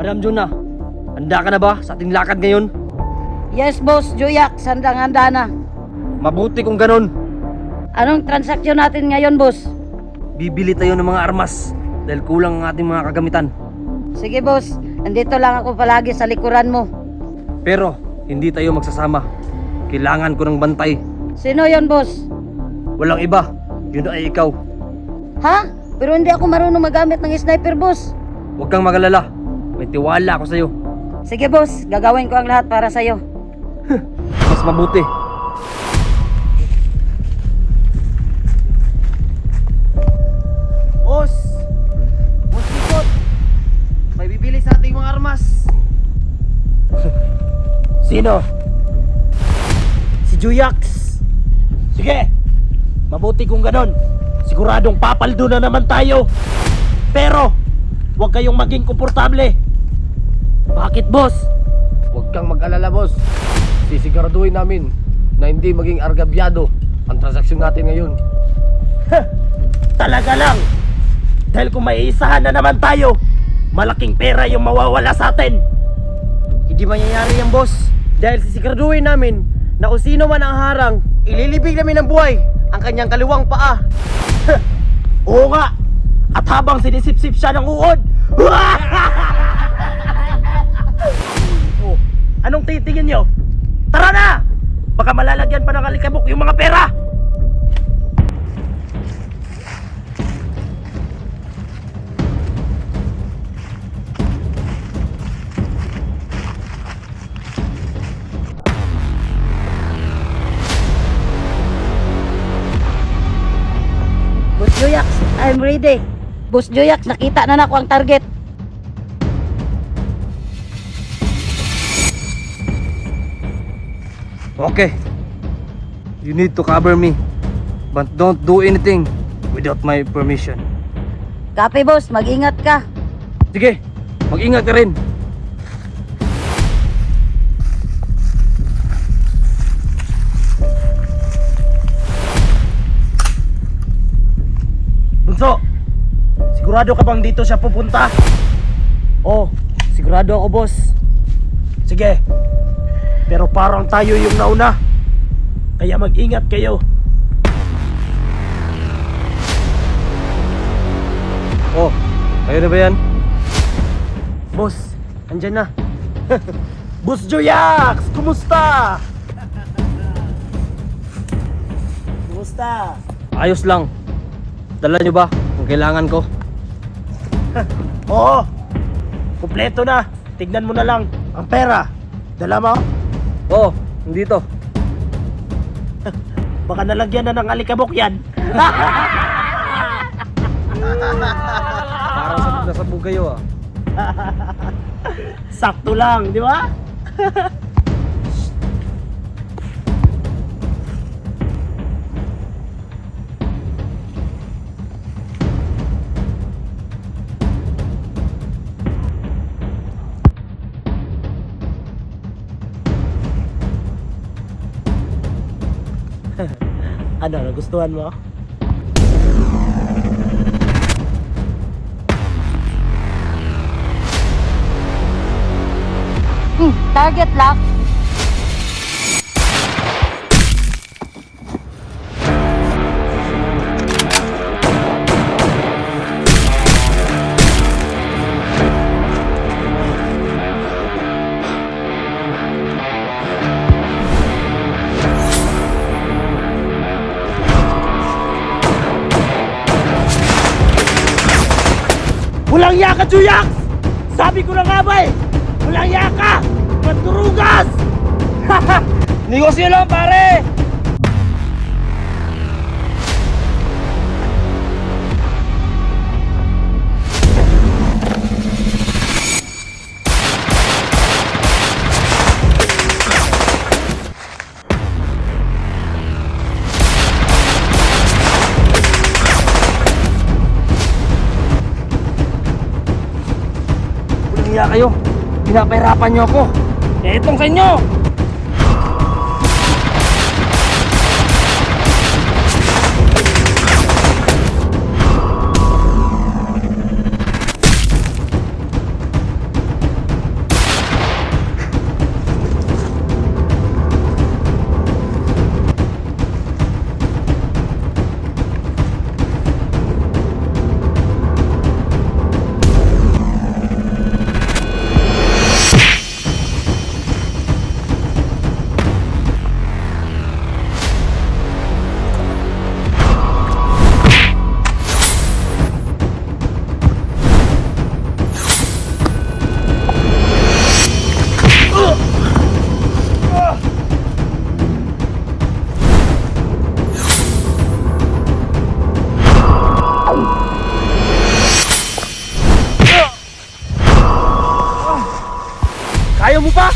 Madam Juna, handa ka na ba sa ating lakad ngayon? Yes, Boss Juyak, handang-handa na. Mabuti kung ganun. Anong transaksyon natin ngayon, boss? Bibili tayo ng mga armas dahil kulang ang ating mga kagamitan. Sige, boss. Andito lang ako palagi sa likuran mo. Pero hindi tayo magsasama. Kailangan ko ng bantay. Sino yon, boss? Walang iba. Yun ay ikaw. Ha? Pero hindi ako marunong magamit ng sniper, boss. Huwag kang magalala. May tiwala ako sa'yo. Sige, boss. Gagawin ko ang lahat para sa'yo. Mas mabuti. Boss! Boss Likot! May bibili sa ating mga armas. Sino? Si Juyax. Sige! Mabuti kung ganon. Siguradong papaldo na naman tayo. Pero, huwag kayong maging komportable. Bakit, boss? Huwag kang mag-alala, boss. Sisiguraduhin namin na hindi maging argabyado ang transaksyon natin ngayon. Talaga lang. Dahil kung maiisahan na naman tayo, malaking pera yung mawawala sa atin. Hindi mangyayari yan, boss. Dahil sisiguraduhin namin na kung sino man ang harang, ililibig namin ng buhay ang kanyang kaliwang paa. Oo nga. At habang sinisipsip siya ng uod, oh, anong titingin nyo? Tara na! Baka malalagyan pa ng alikabok yung mga pera! Boss Juyak, I'm ready. Boss Juyak, nakita na nako ang target. Okay. You need to cover me. But don't do anything without my permission. Copy, boss. Mag-ingat ka. Sige, mag-ingat ka rin. Bunso, sigurado ka bang dito siya pupunta? Oh, sigurado ako, boss. Sige. Pero parang tayo yung nauna. Kaya mag-ingat kayo. Oh, kayo na ba yan? Boss, andyan na. Boss Joyax, kumusta? Kumusta? Ayos lang. Dala nyo ba ang kailangan ko? Oo. Kumpleto na. Tignan mo na lang ang pera. Dala mo? Oo, oh, nandito. Baka nalagyan na ng alikabok yan. Parang sabog na sabog kayo ah. Sakto lang, di ba? Ano, nagustuhan mo? Target lock. Walang yaka, Juyax! Sabi ko na nga ba eh! Walang yaka! Mandurugas! Negosyo lang pare! Walang hiya kayo. Pinapahirapan niyo ako. Eh, itong sa inyo! Kaya mo pa?